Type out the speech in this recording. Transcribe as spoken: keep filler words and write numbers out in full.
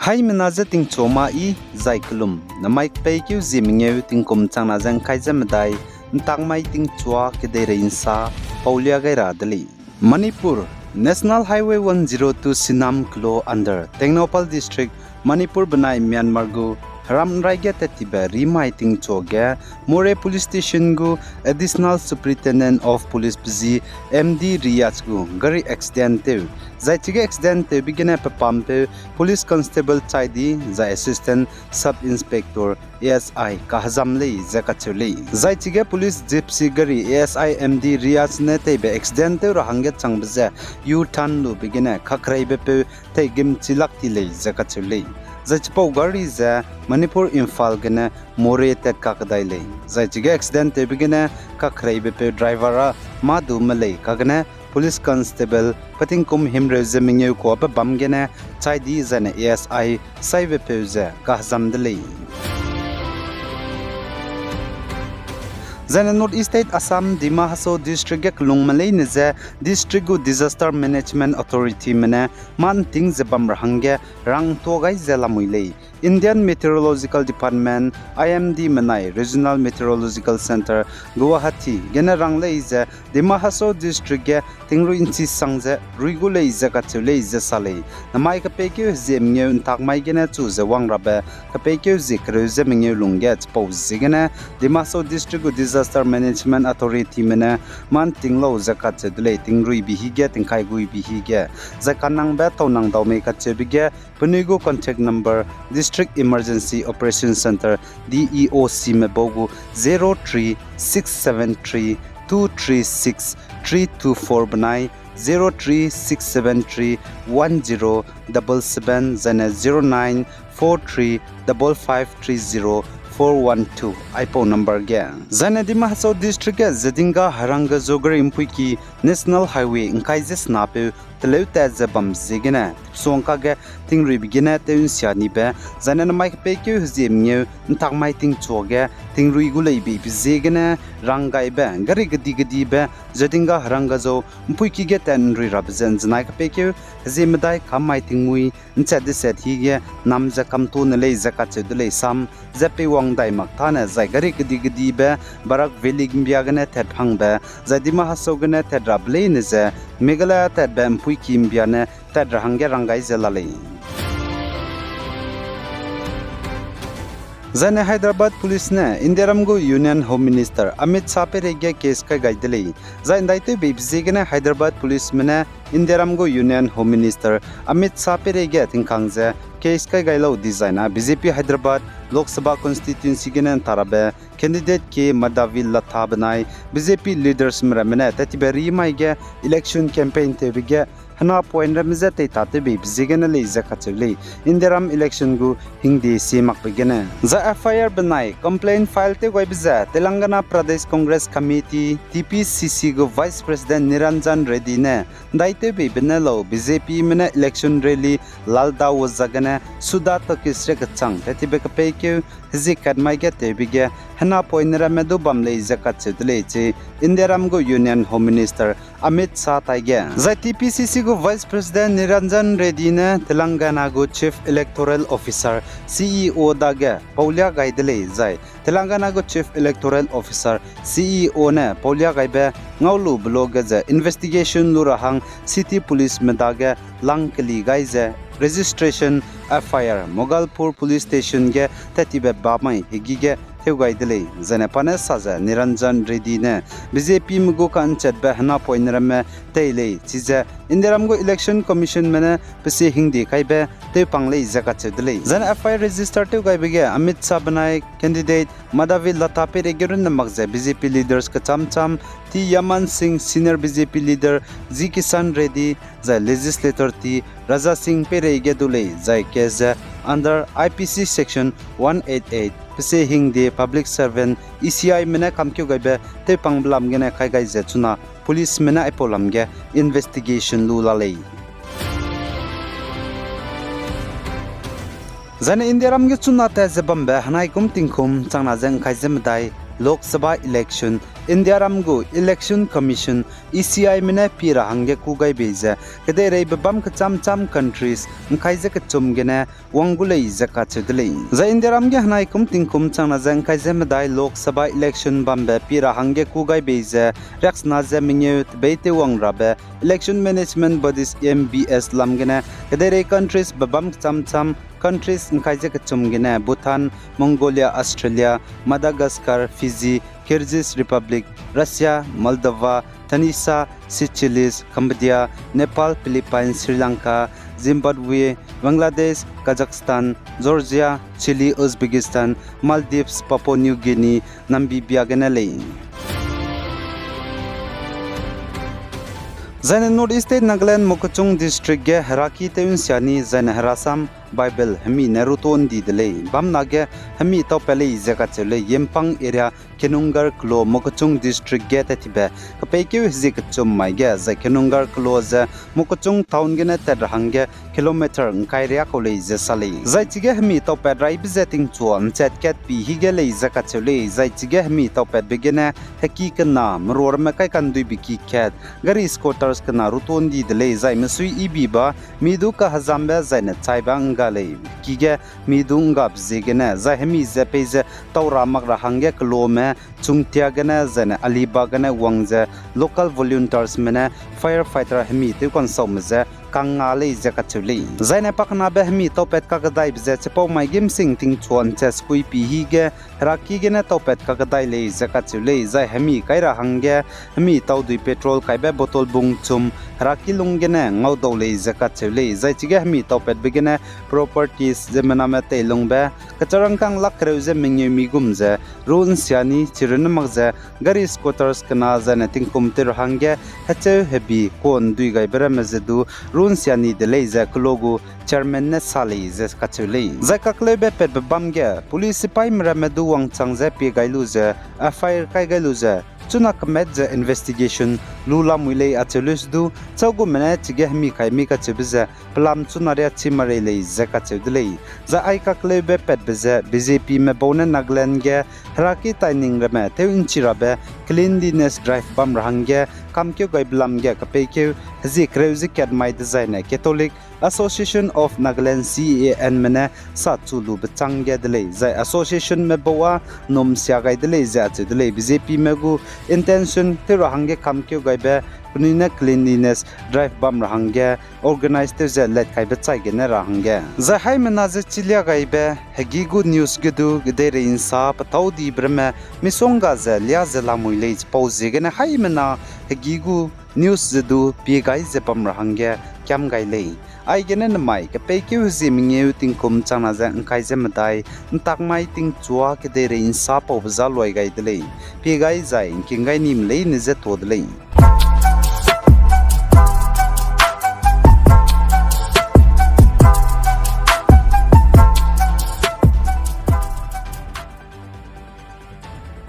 Haimena je tingchua ma i, zai kelum, namai kepeikeu zie mengeu tingkum changna ze ngkai ze medai, ntakmai tingchua kedeirei nsa, paulia gai ra de lei. Manipur, National Highway one zero two Sinam kelo under Tengnoupal District, Manipur benai Myanmar gu heram nrai ge tat tibe rimai tingchua ge, Moreh Police Station gu Additional Superintendent of Police pe zi M D Riaz gu gari accident tew. Zai chige accident tewbe gene pepampeu Police Constable chai di, zai Assistant Sub Inspector A S I kahezam lei ze kacheu lei. Zai chige police gypsy gari A S I M D Riaz ne teibe accident tew ra hangge changbe ze U-turn lube gene kakreibepeu tei gimchi lak ti lei ze kacheu lei. Zai chipau gari ze Manipur Imphal gene Moreh tat kakedai lei. Zai chige accident tewbe gene kakreibepeu driver a mâ du me lei kagene Police Constable petingkum himreu ze mengeu kuabe bam gene chai di zaine A S I saibepeu ze kahezam de lei. Zaine North East State Assam, Dima Hasao District ge kelungme leine ze district gu Disaster Management Authority me ne mâ nting ze bam ra hangge rangtua gai ze lamui lei. Indian Meteorological Department, I M D menai Regional Meteorological Centre, Guwahati gene rang lei ze Dima Hasao District ge tingrui nchi sang ze rui gu lei ze kacheu lei ze sa lei. Namai kepeikeu hezie mengeu ntakmai gene chu ze wang rabe kepeikeu zie kereu ze mengeu lungge chipau ziegene Dima Hasao District gu Disaster Management Authority me ne mâ nting lau ze kacheu de lei, tingrui bi hige, tingkai gui bi hige. Zai kanangbe taunang dau mei kacheube ge penui gu contact number, District Emergency Operation Centre, D E O C me bau gu zero three six seven three two three six three two four benai zero three six seven three one zero double seven zaine zero nine four three double five three zero four one two aipau number ge. Zaine Dima Hasao District ge Jatinga Harangajao gari mpuiki National Highway ngkai ze senapeu teleu tat ze bam ziegene suangka ge tingruibe gene tew nsia nibe, zaine namai kepeikeu hezie mengeu ntakmai tingchua ge tingrui gu lei beibe ziegene ranggaibe gari kedi-kedibe Jatinga Harangajao mpuiki ge tat nrui rabe ze nzenai kepeikeu hezie medai kammai tingmui nchat deset hige nam ze kamtu ne lei ze kacheu de lei. Sam ze peiwang dai mak tâne zai gari kedi-kedibe Barak Valley mbia gene tat hangbe, zai Dima Hasao gene tat rabe leine ze Meghalaya tatbe mpuiki mbia ne tat ra hangge ranggai ze la lei. Zaine Hyderabad Police ne Indiaram gu Union Home Minister Amit Shah peireige case kai gai de lei. Zai ndaitew beibe ziegene Hyderabad Police me ne Indiaram gu Union Home Minister Amit Shah peireige tingkang ze case kai gai lau dizai na B J P Hyderabad Lok Sabha constituency gene ntarabe candidate K Madhavi Latha benai B J P leaders me ramme ne tat tibe rimai ge election campaign tewbe ge hena point ramme je teitatew beibe ziegene lei ze kacheu lei. Indiaram election gu hingde sie makbe gene zai F I R benai complaint file tew gaibe ze Telangana Pradesh Congress Committee, T P C C gu Vice President Niranjan Reddy ne ndaitew beibe ne lau B J P me ne election rally Lal Darwaza gene Sudha Tokish re kechang tat tibe kepeikeu hezie katmai ge tewbe ge hena point ramme du bam lei ze kacheu de lei chi Indiaram gu Union Home Minister Amit Shah taige. Zai T P C C gu Vice President Niranjan Reddy ne Telangana gu Chief Electoral Officer, C E O dage paulia gai de lei zai Telangana gu Chief Electoral Officer, C E O ne paulia gaibe ngau lube lo ge ze investigation lu ra hang city police me dage lang keli gai ze registration F I R Mogalpur Police Station ge tat tibe bamai hegî ge tew gai de lei. Zaine pa ne sa ze Niranjan Reddy ne B J P me gu ka'nchetbe hena point ramme tei lei, chize Indiaram gu Election Commission me ne pe sie hingde kaibe tewpang lei ze kacheu de lei. Zaine F I R register tew gaibe ge Amit Shah benai candidate Madhavi Latha peireige runne mak ze B J P leaders kecham cham, T Yaman Singh, senior B J P leader, G Kishan Reddy, zai legislator T Raja Singh peireige du lei, zai case ze under I P C section one eight eight, pe sie hingde public servant, E C I me ne kamkeu gaibe tewpangbe lam gene kai gai ze chuna police me ne aipau lam ge investigation lu la lei. Zaine Indiaram ge chuna tat ze bambe henai kum tingkum changna ze ngkai ze medai Lok Sabha election Indiaram gu Election Commission, E C I me ne pie ra hangge kû gai bei ze, kedeireibe bam kechâm châm countries ’ngkai ze kechum gene wang gu lei ze kacheu de lei. Zai Indiaram ge henai kum tingkum changna ze ’ngkai ze medai Lok Sabha election bambe pie ra hangge kû gai bei ze, riaksena ze mengeu tebeî tewwang rabe Election Management Bodies, E M B S lam gene, kedeirei countries be bam kechâm châm countries ’ngkai ze kechum gene Bhutan, Mongolia, Australia, Madagascar, Fiji, Kyrgyz Republic, Russia, Moldova, Tunisia, Seychelles, Cambodia, Nepal, Philippines, Sri Lanka, Zimbabwe, Bangladesh, Kazakhstan, Georgia, Chile, Uzbekistan, Maldives, Papua New Guinea, Namibia gene lei. Zaine North East State Nagaland Mokokchung District ge heraki tew ’nsia ni zaine herasam Bible hemi ne ruto ’ndi de lei. Bamna ge hemi taupat lei ze kacheu lei. Yempang area Kenungar kelo Mokokchung District ge tat tibe kepeikeu hezie kechum mai ge, zai Kenungar kelo ze Mokokchung town gene tat ra hangge kilometer ’ngkai riâ kau lei ze sa lei. Zai chige hemi taupatbe raibe ze tingchua ’nchat kat pi hige lei ze kacheu lei. Zai chige hemi taupatbe gene heki kena, merua ramme kaikanduibe ki kat, gari scooters kena ruto ’ndi de lei, zai mesui ibi ba, mi du kahezambe zaine chaibe ’ngga lei. Ki ge mi du ’nggabe ziegene, zai hemi ze peize tau ra mak ra hangge kelome chungtia gene zaine aliba gene wang ze local volunteersme ne firefighter hemi tewkansaume ze kang nga lei ze kacheu lei. Zaine pakenabe hemi taupat kakedaibe ze chipau mai gimsing tingchua ’nchat sekui pi hige heraki gene taupat kakedai lei ze kacheu lei. Zai hemi kai ra hangge hemi taudui petrol kaibe bottle bung chum heraki lung gene ngaudau lei ze kacheu lei. Zai chige hemi taupatbe gene properties ziemmename teilungbe kecharangkang lak kereu ze mengeu mi gum ze ru ’nsia ni chirunne mak ze gari scooters kena zaine tingkum tew ra hangge hecheu hebi kuandui gaibe ramme ze du ru ’nsia ni de lei ze kelo gu chairman ne sa lei ze kacheu lei. Zai kakleube patbe bam ge police sipaime ramme du wangchang ze pie gai lu ze, F I R kai gai lu ze, chuna kemat ze investigation lu lamui lei acheu leu se du, châugume ne chige hemi kai mi kacheube ze pelam chuna riachi marei lei ze kacheu de lei. Zai ai kakleube patbe ze B J Pme bau ne Nagaland ge heraki taining ramme tew ’nchi rabe cleanliness drive bam ra hangge kamkeu gaibe lam ge kepeikeu hezie kereu ze kat mai dezaine Catholic Association of Nagaland, C A N me ne sa chu lube chang ge de lei. Zai associationme bau â ’nnum sia gai de lei ze acheu de lei. B J Pme gu intention tew ra hangge kamkeu gaibe penui ne cleanliness drive bam ra hangge organize tew ze lat kaibe chai gene ra hangge. Zai haimena ze chilia gaibe hegî gu news ge du kedeirei ’nsa petâu dibe ramme misongga ze lia ze lamui lei chipau ziegene haimena hegî gu news ze du pie gai ze bam ra hangge kiam gai lei. Aigene nemai kepeikeu hezie mengeu tingkum changna ze ’ngkai ze medai ’ntak mai tingchua kedeirei ’nsa paube za luai gai de lei. Pie gai zai ’ngking gai nime leine je tuâ de lei.